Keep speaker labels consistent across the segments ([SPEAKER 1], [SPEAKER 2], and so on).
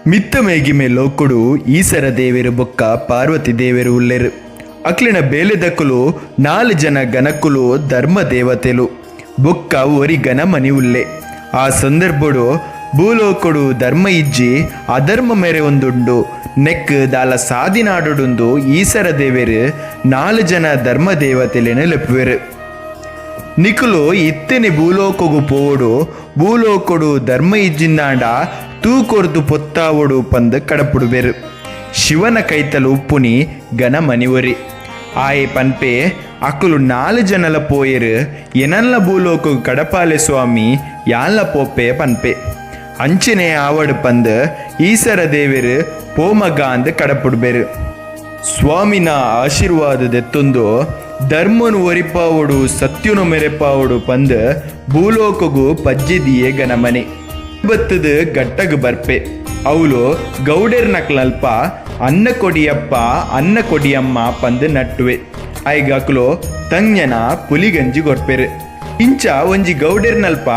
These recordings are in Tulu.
[SPEAKER 1] ಮಿತ್ತ ಮೇಗಿಮೆ ಲೋಕೊಡು ಈಸರ ದೇವೆರು ಬೊಕ್ಕ ಪಾರ್ವತಿ ದೇವೆರು ಉಲ್ಲೆರು. ಅಕ್ಲಿನ ಬೇಲೆದಕುಲು ನಾಲ್ ಜನ ಗನಕುಲು ಧರ್ಮ ದೇವತೆಲು ಬೊಕ್ಕ ಒರಿ ಗಣಮನಿ ಉಲ್ಲೆ. ಆ ಸಂದರ್ಭಡು ಭೂಲೋಕೊಡು ಧರ್ಮ ಇಜ್ಜಿ ಅಧರ್ಮ ಮೇರೆ ಒಂದುಂಡು ನೆಕ್ ದಾಲ ಸಾದಿನಾಡುಡುಂದು ಈಸರ ದೇವೆರು ನಾಲ್ ಜನ ಧರ್ಮ ದೇವತೆಲೆನ್ ಲೆಪ್ಪುವೆರು. ನಿಕುಲು ಇತ್ತೆನೆ ಭೂಲೋಕೊಗು ಪೋವೊಡು, ಭೂಲೋಕೊಡು ಧರ್ಮ ಇಜ್ಜಿಂದಾಂಡ ತೂಕೊರ್ದು ಪೊತ್ತಾವೊಡು ಪಂದ್ ಕಡಪುಡುಬೆರ್. ಶಿವನ ಕೈತಲ್ ಉಪ್ಪುನಿ ಗಣಮನಿ ಒರಿ. ಆಯೆ ಪನ್ಪೆ ಅಕುಲು ನಾಲ್ ಜನಲ ಪೋಯೆರ್, ಎನನ್ಲ ಭೂಲೋಕೊಗು ಕಡಪಾಲೆ ಸ್ವಾಮಿ, ಯಾನ್ಲ ಪೋಪೆ ಪನ್ಪೆ. ಅಂಚೆನೆ ಆವಡ್ ಪಂದ್ ಈಸರ ದೇವೆರ್ ಪೋಮಗಾಂದ್ ಕಡಪುಡುಬೆರ್. ಸ್ವಾಮಿನ ಆಶೀರ್ವಾದ ದೆತ್ತೊಂದು ಧರ್ಮನು ಒರಿಪಾವೊಡು ಸತ್ಯನು ಮೆರೆಪಾವೊಡು ಪಂದ್ ಭೂಲೋಕೊಗು ಪಜ್ಜೆ ದೀಯೆ ಗಣಮನಿ. ಬತ್ತದ್ ಗಟ್ಟಗ್ ಬರ್ಪೆ. ಅವುಲು ಗೌಡೆರ್ನಕ್ಲಲ್ಪ ಅನ್ನ ಕೊಡಿಯಪ್ಪ ಅನ್ನ ಕೊಡಿಯಮ್ಮ ಪಂದ್ ನಟ್ಟುವೆ. ಐಗ್ ಅಕುಲು ತಂಜ್ಞನ ಪುಲಿಗಂಜಿ ಕೊರ್ಪೆರ್. ಇಂಚ ಒಂಜಿ ಗೌಡೆರ್ನಲ್ಪ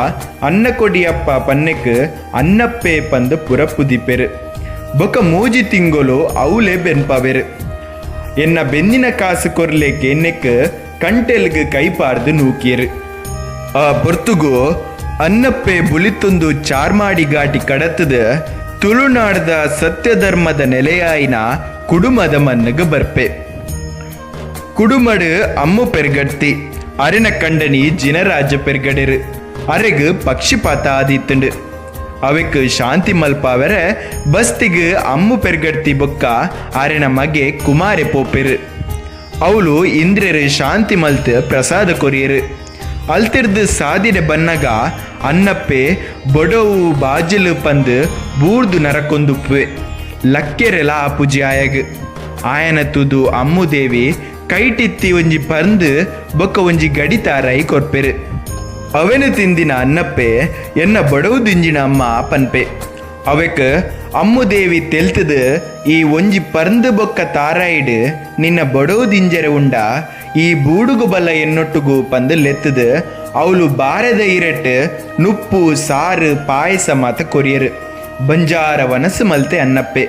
[SPEAKER 1] ಅನ್ನ ಕೊಡಿಯಪ್ಪ ಪನ್ನೆಕ್ ಅನ್ನಪ್ಪೆ ಪಂದ್ ಪುರಪ್ಪು ದೀಪೆರ್. ಬೊಕ ಮೂಜಿ ತಿಂಗೊಲು ಅವುಲೆ ಬೆನ್ಪವೆರ್. ಎನ್ನ ಬೆಂದಿನ ಕಾಸು ಕೊರ್ಲೆ ಕೇನ್ನೆಕ್ ಕಂಟೆಲ್ಗ್ ಕೈ ಪಾರ್ದ್ ನೂಕಿಯೆರ್. ಆ ಪೊರ್ತುಗು ಅನ್ನಪ್ಪೆ ಬುಲಿತೊಂದು ಚಾರ್ಮಾಡಿ ಘಾಟಿ ಕಡತ್ದ್ ತುಳುನಾಡ್ದ ಸತ್ಯಧರ್ಮದ ನೆಲೆಯಾಯಿನ ಕುಡುಮದ ಮಣ್ಣುಗ್ ಬರ್ಪೆ. ಕುಡುಮಡ್ ಅಮ್ಮು ಪೆರ್ಗಡ್ತಿ ಅರೆನ ಕಂಡನಿ ಜಿನರಾಜ ಪೆರ್ಗಡೆರ್ ಅರೆಗ್ ಪಕ್ಷಿಪಾತ ಆದಿತ್ತುಂಡು. ಅವೆಕ್ ಶಾಂತಿ ಮಲ್ಪಾವರೆ ಬಸ್ತಿಗ್ ಅಮ್ಮು ಪೆರ್ಗಡ್ತಿ ಬೊಕ್ಕ ಅರೆನ ಮಗೆ ಕುಮಾರೆ ಪೋಪೆರ್. ಅವುಲು ಇಂದ್ರೆರ್ ಶಾಂತಿ ಮಲ್ತ್ ಪ್ರಸಾದ ಕೊರಿಯೆರ್. ಅಲ್ತಿರ್ದ್ ಸಾದಿಡೆ ಬನ್ನಗ ಅನ್ನಪ್ಪೆ ಬಡವು ಬಾಜಲು ಪಂದ್ ಬೂರ್ದು ನರಕೊಂದುಪ್ಪುವೆ. ಲಕ್ಕೆರೆಲ ಆಪುಜಿ ಆಯಗ್. ಆಯನ ತುದು ಅಮ್ಮುದೇವಿ ಕೈಟಿತ್ತಿ ಒಂಜಿ ಪರ್ಂದ್ ಬೊಕ್ಕ ಒಂಜಿ ಗಡಿ ತಾರಾಯಿ ಕೊರ್ಪೆರ್. ಅವೆನು ತಿಂದಿನ ಅನ್ನಪ್ಪೆ ಎನ್ನ ಬಡವು ದಿಂಜಿನ ಅಮ್ಮ ಪನ್ಪೆ. ಅವೆಕ್ ಅಮ್ಮುದೇವಿ ತೆಲ್ತುದು ಈ ಒಂಜಿ ಪರ್ಂದ್ ಬೊಕ್ಕ ತಾರಾಯಿಡ್ ನಿನ್ನ ಬಡವು ದಿಂಜರೆ ಉಂಡ ಈ ಬೂಡುಗು ಬಲ್ಲ ಎನ್ನೊಟ್ಟುಗು ಪಂದ್ ಲೆತ್ತುದು ಅವುಲು ಬಾರೆದ ಇರೆಟ್ ನುಪ್ಪು ಸಾರು ಪಾಯಸ ಮಾತ ಕೊರಿಯೆರ್. ಬಂಜಾರ ವನಸು ಮಲ್ತೆ ಅನ್ನಪ್ಪೆ.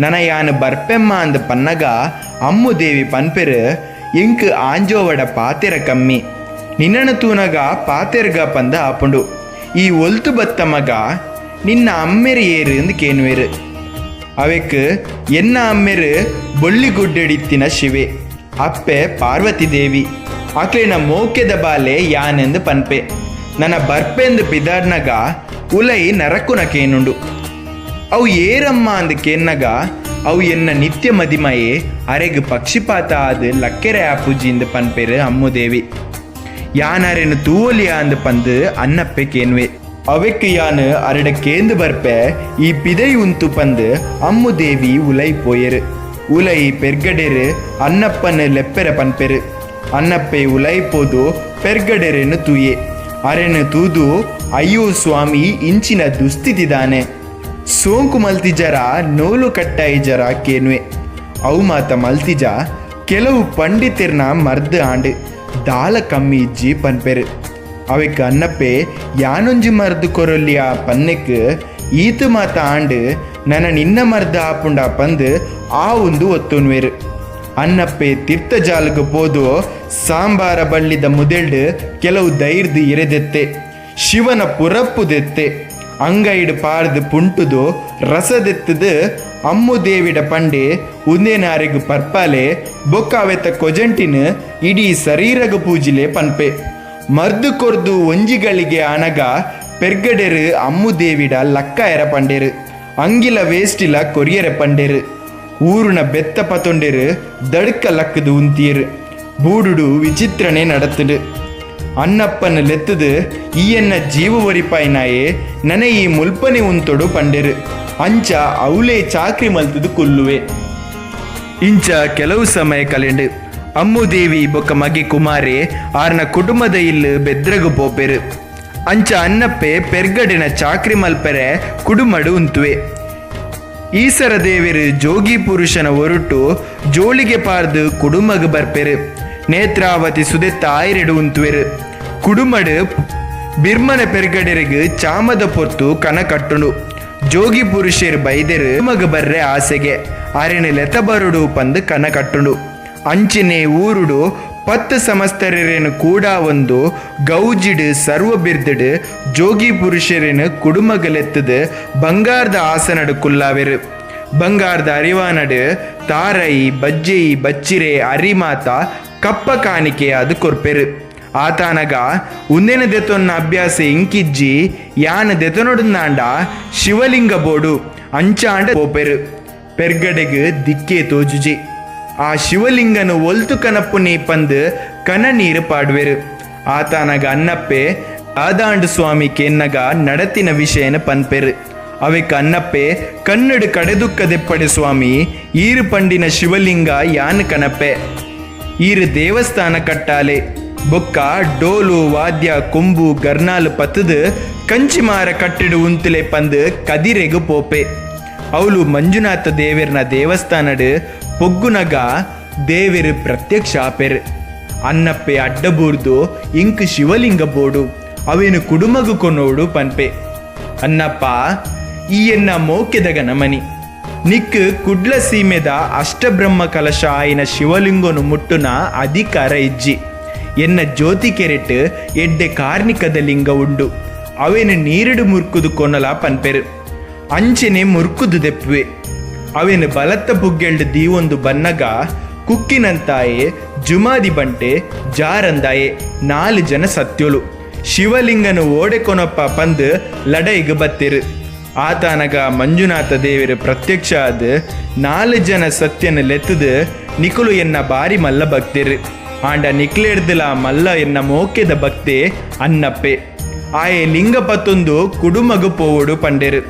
[SPEAKER 1] ನನ ಯಾನ್ ಬರ್ಪೆಮ್ಮ ಅಂದ್ ಪನ್ನಗ ಅಮ್ಮುದೇವಿ ಪನ್ಪೆರ್ ಎಂಕ್ ಆಂಜೋವಡ ಪಾತೆರ ಕಮ್ಮಿ ನಿನ್ನನ ತೂನಗ ಪಾತೆರ್ಗ ಪಂದ್ ಆಪುಂಡು. ಈ ಒಲ್ತು ಬತ್ತ ಮಗ ನಿನ್ನ ಅಮ್ಮೆರ್ ಏರ್ ಅಂದ್ ಕೇನುವೆರ್. ಅವೆಕ್ ಎನ್ನ ಅಮ್ಮೆರ್ ಬೊಳ್ಳಿಗುಡ್ಡೆಡಿತ್ತಿನ ಶಿವೆ, ಅಪ್ಪೆ ಪಾರ್ವತಿ ದೇವಿ, ಅಕ್ಲೆನ ಮೋಕೆದ ಬಾಲೆ ಯಾನೆಂದು ಪನ್ಪೆ. ನನ ಬರ್ಪೆಂದು ಪಿದಾಡ್ನಗ ಉಲೈ ನರಕುನ ಕೇನುಂಡು. ಅವು ಏರಮ್ಮ ಅಂದ್ ಕೇನ್ನಗ ಅವು ಎನ್ನ ನಿತ್ಯ ಮದಿಮಯೆ ಅರೆಗ್ ಪಕ್ಷಿಪಾತ ಆದ್ ಲಕ್ಕೆರೆ ಆಪುಜಿ ಇಂದ್ ಪನ್ಪೆರ್ ಅಮ್ಮುದೇವಿ. ಯಾನ್ ಅರೆನ್ ತೂವೊಲಿಯಾ ಅಂದ್ ಪಂದ್ ಅನ್ನಪ್ಪೆ ಕೇನ್ವೆ. ಅವೆಕ್ ಯಾನ್ ಅರೆಡ ಕೇಂದ್ ಬರ್ಪೆ ಈ ಪಿದೈ ಉಂತು ಪಂದ್ ಅಮ್ಮುದೇವಿ ಉಲೈ ಪೋಯೆರ್. ಉಲೈ ಪೆರ್ಗಡೆರ್ ಅನ್ನಪ್ಪನ್ ಲೆಪ್ಪೆರೆ ಪನ್ಪೆರ್. ಅನ್ನಪ್ಪೆ ಉಲೈ ಪೋದು ಪೆರ್ಗಡೆರೆನ್ ತೂಯೆ. ಅರೆನ್ ತೂದು ಅಯ್ಯೋ ಸ್ವಾಮಿ ಇಂಚಿನ ದುಸ್ಥಿತಿ ದಾನೆ, ಸೋಂಕು ಮಲ್ತಿಜರ ನೂಲು ಕಟ್ಟಾಯಿಜರ ಕೇನ್ವೆ. ಅವು ಮಾತ ಮಲ್ತಿಜ ಕೆಲವು ಪಂಡಿತೆರ್ನ ಮರ್ದ್ ಆಂಡ್ ದಾಲ ಕಮ್ಮಿ ಇಜ್ಜಿ ಪನ್ಪೆರ್. ಅವೆಕ್ ಅನ್ನಪ್ಪೆ ಯಾನೊಂಜಿ ಮರ್ದ್ ಕೊರೊಲ್ಯ ಪನ್ನೆಕ್ ಈತ್ ಮಾತ ಆಂಡ್ ನನ ನಿನ್ನ ಮರ್ದ್ ಆಪುಂಡ ಪಂದ್ ಆ ಒಂದು ಒತ್ತೊನ್ವೆರ್. ಅನ್ನಪ್ಪೆ ತೀರ್ಥ ಜಾಲಗ್ ಪೋದು ಸಾಂಬಾರ ಬಳ್ಳಿದ ಮುದೆಲ್ಡ್ ಕೆಲವು ದೈರ್ದ್ ಇರೆದೆತ್ತೆ, ಶಿವನ ಪುರಪ್ಪು ದೆತ್ತೆ, ಅಂಗೈಡ್ ಪಾರ್ದ್ ಪುಂಟುದು ರಸದೆತ್ತದು ಅಮ್ಮುದೇವಿಡ ಪಂಡೆ ಉಂದೇನಾರೆಗ್ ಪರ್ಪಾಲೆ ಬೊಕ್ಕ ಅವೆತ ಕೊಜಂಟಿನ್ ಇಡೀ ಶರೀರಗ್ ಪೂಜಿಲೆ ಪನ್ಪೆ. ಮರ್ದು ಕೊರ್ದು ಒಂಜಿಗಳಿಗೆ ಆನಗ ಪೆರ್ಗಡೆರು ಅಮ್ಮುದೇವಿಡ ಲಕ್ಕಾಯರ ಪಂಡೇರು, ಅಂಗಿಲ ವೇಸ್ಟಿಲ ಕೊರಿಯರೆ ಪಂಡೇರು. ಊರುನ ಬೆತ್ತ ಪತೊಂಡೇರು ದಡ್ಕ ಲಕ್ಕದು ಉಂತಿಯರು. ಬೂಡುಡು ವಿಚಿತ್ರನೆ ನಡತುಂಡು. ಅನ್ನಪ್ಪನ ಲೆತ್ತದು ಈ ಎನ್ನ ಜೀವ ಒರಿಪಾಯಿನಾಯೆ ನನ ಈ ಮುಲ್ಪನೆ ಉಂತೊಡು ಪಂಡೆರು. ಅಂಚ ಅವಲೇ ಚಾಕ್ರಿ ಮಲ್ತದು ಕುಲ್ಲುವೆ. ಇಂಚ ಕೆಲವು ಸಮಯ ಕಲೆಂಡು ಅಮ್ಮುದೇವಿ ಬೊಕ್ಕ ಮಗೆ ಕುಮಾರೆ ಆರ್ನ ಕುಟುಂಬದ ಇಲ್ಲು ಬೆದ್ರಗು ಪೋಪೆರು. ಅಂಚ ಅನ್ನಪ್ಪೆ ಪೆರ್ಗಡಿನ ಚಾಕ್ರಿ ಮಲ್ಪೆರೆ ಕುಡುಮಡು ಉಂತುವೆ. ಈಸರ ದೇವೆರು ಜೋಗಿ ಪುರುಷನ ಒರುಟು ಜೋಳಿಗೆ ಪಾರ್ದು ಕುಡುಮಗ್ ಬರ್ಪೆರು. ನೇತ್ರಾವತಿ ಸುದೆತ್ತ ಆಯಿರೆಡು ಉಂತುವೆರು. ಕುಡುಮಡು ಬಿರ್ಮನೆ ಪೆರ್ಗಡೆರಿಗೆ ಚಾಮದ ಪೊರ್ತು ಕನ ಕಟ್ಟುಂಡು. ಜೋಗಿ ಪುರುಷೆರ್ ಬೈದೆರ್ ಮಗ ಬರ್ರೆ ಆಸೆಗೆ ಅರೆನ ಲೆತ ಬರುಡು ಪಂದ್ ಕನ ಕಟ್ಟುಂಡು. ಅಂಚನೆ ಊರುಡು 10 ಸಮಸ್ತರೆರೆನ್ ಕೂಡ ಒಂದು ಗೌಜಿಡ್ ಸರ್ವ ಬಿರ್ದಡ್ ಜೋಗಿ ಪುರುಷೆರೆನ್ ಕುಡುಮಗಲೆತ್ತದು ಬಂಗಾರದ ಆಸನಡು ಕುಲ್ಲಾವೆರು. ಬಂಗಾರದ ಅರಿವಾನಡು ತಾರೈ ಬಜ್ಜೆಯಿ ಬಚ್ಚಿರೆ ಅರಿಮಾತ ಕಪ್ಪ ಕಾಣಿಕೆಯಾದ ಕೊರ್ಪೆರು. ಆತಾನಗ ಉಂದೆನ ದೆತೊನ್ನ ಅಭ್ಯಾಸ ಇಂಕಿಜ್ಜಿ ಯಾನ ದೆತೊನೊಡುಂದಾಂಡ ಶಿವಲಿಂಗ ಬೋಡು ಅಂಚಾಂಡ ಪೋಪೆರು. ಪೆರ್ಗಡೆಗ್ ದಿಕ್ಕೇ ತೋಜುಜಿ. ಆ ಶಿವಲಿಂಗನು ಒಲ್ತು ಕನಪ್ಪುನಿ ಪಂದ್ ಕನ ನೀರು ಪಾಡುವೆರು. ಆತಾನಗ ಅನ್ನಪ್ಪೆ ಆದಾಂಡು ಸ್ವಾಮಿ ಕೆನ್ನಗ ನಡತಿನ ವಿಷಯನ ಪನ್ಪೆರು. ಅವೆಕ್ ಅನ್ನಪ್ಪೆ ಕನ್ನಡ ಕಡೆದುಕ್ಕದೆಪ್ಪಡೆ ಸ್ವಾಮಿ ಈರು ಪಂಡಿನ ಶಿವಲಿಂಗ ಯಾನ್ ಕನಪ್ಪೆ ಈರು ದೇವಸ್ಥಾನ ಕಟ್ಟಾಲೆ ಬೊಕ್ಕ ಡೋಲು ವಾದ್ಯ ಕೊಂಬು ಗರ್ನಾಲು ಪತ್ತದು ಕಂಚಿಮಾರ ಕಟ್ಟಿಡು ಉಂತುಲೆ ಪಂದು ಕದಿರೆಗು ಪೋಪೆ. ಅವಳು ಮಂಜುನಾಥ ದೇವೆರ್ನ ದೇವಸ್ಥಾನಡು ಪೊಗ್ಗುನಗ ದೇವೆರು ಪ್ರತ್ಯಕ್ಷ ಆಪೆರು. ಅನ್ನಪ್ಪೆ ಅಡ್ಡಬೂರ್ದು ಇಂಕ್ ಶಿವಲಿಂಗ ಬೋಡು ಅವೇನು ಕುಡುಮಗು ಕೊನೋಡು ಪನ್ಪೆ. ಅನ್ನಪ್ಪ ಈ ಎನ್ನ ಮೋಕೆದ ಗಣಮನಿ ನಿಕ್ ಕುಡ್ಲ ಸೀಮೆದ ಅಷ್ಟಬ್ರಹ್ಮ ಕಲಶ ಆಯಿನ ಶಿವಲಿಂಗನು ಮುಟ್ಟುನ ಅಧಿಕಾರ ಇಜ್ಜಿ. ಎನ್ನ ಜ್ಯೋತಿ ಕೆರೆಟ್ ಎಡ್ಡೆ ಕಾರ್ನಿಕದ ಲಿಂಗ ಉಂಡು ಅವೇನು ನೀರಿಡು ಮುರ್ಕುದು ಕೊನಲ ಪನ್ಪೆರು. ಅಂಚೆನೆ ಮುರ್ಕುದು ದೆಪ್ಪುವೆ. ಅವೇನು ಬಲತ್ತ ಪುಗ್ಗೆಲ್ಡು ದೀವೊಂದು ಬನ್ನಗ ಕುಕ್ಕಿನಂತಾಯೆ ಜುಮಾದಿ ಬಂಟೆ ಜಾರಂದಾಯೆ 4 ಜನ ಸತ್ಯೋಲು ಶಿವಲಿಂಗನು ಓಡೆ ಕೊನಪ್ಪ ಪಂದು ಲಡೈಗ್ ಬತ್ತಿರು. ಆತಾನಗ ಮಂಜುನಾಥ ದೇವರು ಪ್ರತ್ಯಕ್ಷ ಆದ 4 ಜನ ಸತ್ಯನ ಲೆತ್ತದು ನಿಕುಲು ಎನ್ನ ಬಾರಿ ಮಲ್ಲ ಭಕ್ತಿರು ಆಂಡ ನಿಕ್ಲೆಡ್ದಲ ಮಲ್ಲ ಎನ್ನ ಮೋಕೆದ ಭಕ್ತೆ ಅನ್ನಪ್ಪೆ ಆಯೆ ಲಿಂಗ ಪತ್ತೊಂದು ಕುಡುಮಗು ಪೋವಡು ಪಂಡೆರು.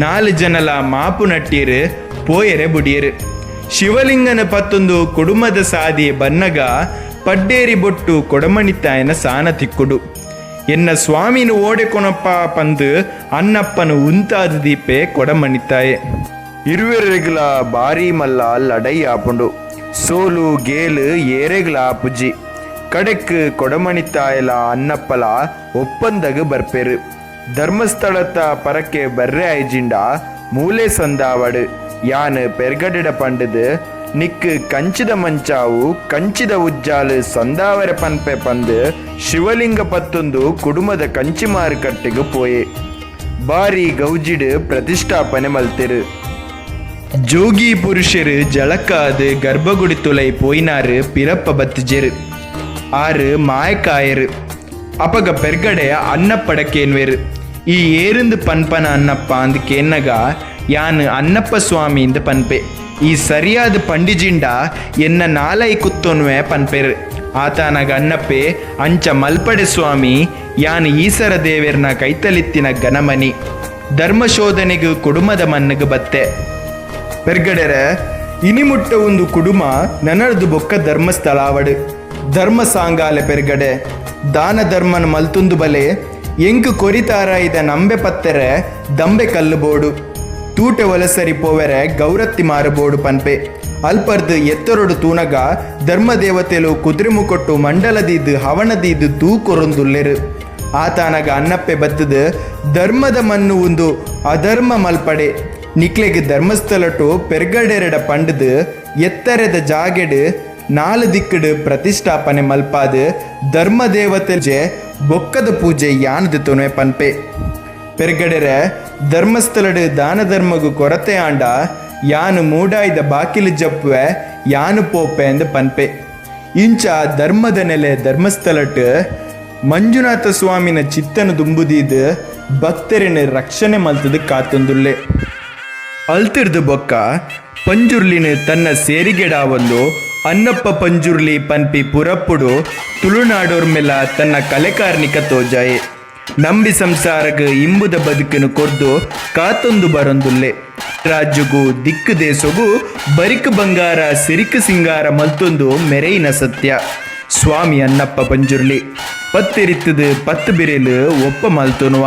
[SPEAKER 1] 4 ಜನಲ ಮಾಪು ನಟ್ಟೀರು ಪೋಯರೆ ಬುಡಿಯರು. ಶಿವಲಿಂಗನ ಪತ್ತೊಂದು ಕುಡುಮದ ಸಾದಿ ಬನ್ನಗ ಪಡ್ಡೇರಿ ಬೊಟ್ಟು ಕೊಡಮಣಿತಾಯನ ಸಾನ ತಿಕ್ಕುಡು. ಎನ್ನ ಸ್ವಾಮಿನ ಓಡೆ ಕೊನಪ್ಪ ಪಂದು ಅನ್ನಪ್ಪನು ಉಂತಾದ ದೀಪೆ ಕೊಡಮಣಿತಾಯೆ. ಇರುವೆರೆಗ್ಲ ಬಾರಿ ಮಲ್ಲ ಲಡೈ ಆಪುಂಡು. ಸೋಲು ಗೇಲು ಏರೆಗ್ಲ ಆಪುಜಿ. ಕಡೆಕ್ ಕೊಡಮಣಿತಾಯಲ ಅನ್ನಪ್ಪಲ ಒಪ್ಪಂದಗ ಬರ್ಪೆರು. ಧರ್ಮಸ್ಥಳತ್ತ ಪರಕ್ಕೆ ಬರ್ರೆ ಆಯ್ಜಿಂಡ ಮೂಲೆ ಸಂದಾವಡು ಯಾನ್ ಪೆರ್ಗಡೆಡ ಪಂಡದು ನಿಕ್ಕು ಕಂಚಿದ ಮಂಚಾವು ಕಂಚಿದ ಉಜ್ಜಾಲು ಸಂದಾವರೆ ಪನ್ಪೆ ಪಂದು ಶಿವಲಿಂಗ ಪತ್ತೊಂದು ಕುಡುಮದ ಕಂಚಿ ಮಾರುಕಟ್ಟೆಗೆ ಪೋಯೆ. ಬಾರಿ ಗೌಜಿಡು ಪ್ರತಿಷ್ಠಾಪನೆ ಮಲ್ತಿರು. ಜೋಗಿ ಪುರುಷರು ಜಳಕಾದು ಗರ್ಭಗುಡಿ ತುಲೈ ಪೋಯಿನಾರು ಪಿರಪ್ಪ ಬತ್ತಿಜೆರು. ಆರು ಮಾಯಕಾಯರು. ಅಪಗ ಪೆರ್ಗಡೆ ಅನ್ನಪ್ಪಡಕೇನ್ವೇರು. ಈ ಏರಿಂದು ಪನ್ಪನ ಅನ್ನಪ್ಪ ಅಂದ್ ಕೇನ್ನಗ ಯಾನ್ ಅನ್ನಪ್ಪ ಸ್ವಾಮಿ ಇಂದ ಪನ್ಪೆ. ಈ ಸರಿಯಾದ ಪಂಡಿಜಿಂಡ ಎನ್ನ ನಾಲೈ ಕುತ್ತೊನ್ವೆ ಪನ್ಪೆರು. ಆತಾನಗ ಅನ್ನಪ್ಪೆ ಅಂಚ ಮಲ್ಪಡೆ ಸ್ವಾಮಿ ಯಾನ್ ಈಸರ ದೇವೆರ್ನ ಕೈತಲಿತ್ತಿನ ಗಣಮನಿ ಧರ್ಮಶೋಧನೆಗು ಕುಡುಮದ ಮನ್ನಿಗೆ ಬತ್ತೆ. ಪೆರ್ಗಡೆರೆ ಇನಿಮುಟ್ಟ ಒಂದು ಕುಡುಮ ನನರ್ದು ಬೊಕ್ಕ ಧರ್ಮಸ್ಥಳಾವಡು ಧರ್ಮ ಸಾಂಗಾಲೆ ಪೆರ್ಗಡೆ ದಾನ ಧರ್ಮನ ಮಲ್ತುಂದು ಬಲೆ ಎಂಕು ಕೊರಿತಾರ ಇದ ನಂಬೆ ಪತ್ತೆರೆ ದಂಬೆ ಕಲ್ಲು ಬೋಡು ತೂಟೆ ಒಲಸರಿ ಪೋವೆರೆ ಗೌರತ್ತಿ ಮಾರಬೋಡು ಪನ್ಪೆ. ಅಲ್ಪರ್ದು ಎತ್ತರೊಡು ತೂನಗ ಧರ್ಮದೇವತೆಲು ಕುದುರೆಮು ಕೊಟ್ಟು ಮಂಡಲದೀದು ಹವಣದೀದು ತೂಕೊರೊಂದುಲ್ಲೆರು. ಆತಾನಗ ಅನ್ನಪ್ಪೆ ಬತ್ತದು ಧರ್ಮದ ಮಣ್ಣು ಒಂದು ಅಧರ್ಮ ಮಲ್ಪಡೆ ನಿಕ್ಲೆಗ್ ಧರ್ಮಸ್ಥಳಟು ಪೆರ್ಗಡೆರೆಡ ಪಂಡದು ಎತ್ತರೆದ ಜಾಗೆಡು 4 ದಿಕ್ಕಡು ಪ್ರತಿಷ್ಠಾಪನೆ ಮಲ್ಪಾದು ಧರ್ಮದೇವತೆ ಬೊಕ್ಕದ ಪೂಜೆ ಯಾನದು ತುಣೆ ಪನ್ಪೆ. ಪೆರ್ಗಡೆರೆ ಧರ್ಮಸ್ಥಳಡು ದಾನ ಧರ್ಮಗು ಕೊರತೆ ಆಂಡ ಯಾನು ಮೂಡಾಯ್ದ ಬಾಕಿಲು ಜಪ್ಪುವೆ ಯಾನು ಪೋಪೆ ಅಂದ್ ಪನ್ಪೆ. ಇಂಚ ಧರ್ಮದ ನೆಲೆ ಧರ್ಮಸ್ಥಳಟ್ ಮಂಜುನಾಥ ಸ್ವಾಮಿನ ಚಿತ್ತನ ದುಂಬುದೀದು ಭಕ್ತರಿನ ರಕ್ಷಣೆ ಮಲ್ತದು ಕಾತೊಂದುಲ್ಲೆ. ಅಲ್ತಿರ್ದು ಬೊಕ್ಕ ಪಂಜುರ್ಲಿನ ತನ್ನ ಸೇರಿಗೆಡಾವೊಂದು ಅನ್ನಪ್ಪ ಪಂಜುರ್ಲಿ ಪನ್ಪಿ ಪುರಪ್ಪುಡು ತುಳುನಾಡೋರ್ಮೆಲ ತನ್ನ ಕಲೆಕಾರ್ನಿಕ ತೋಜಾಯೆ. ನಂಬಿ ಸಂಸಾರಗ್ ಇಂಬುದ ಬದುಕನ್ನು ಕೊರ್ದು ಕಾತೊಂದು ಬರೊಂದುಲ್ಲೆ. ರಾಜ್ಯಗೂ ದಿಕ್ಕು ದೇಶಗೂ ಬರಿಕ್ ಬಂಗಾರ ಸಿರಿಕ್ ಸಿಂಗಾರ ಮಲ್ತೊಂದು ಮೆರೆಯಿನ ಸತ್ಯ ಸ್ವಾಮಿ ಅನ್ನಪ್ಪ ಪಂಜುರ್ಲಿ. ಪತ್ತಿರಿತ್ತದು 10 ಬಿರೆಲು ಒಪ್ಪ ಮಲ್ತೊನುವ.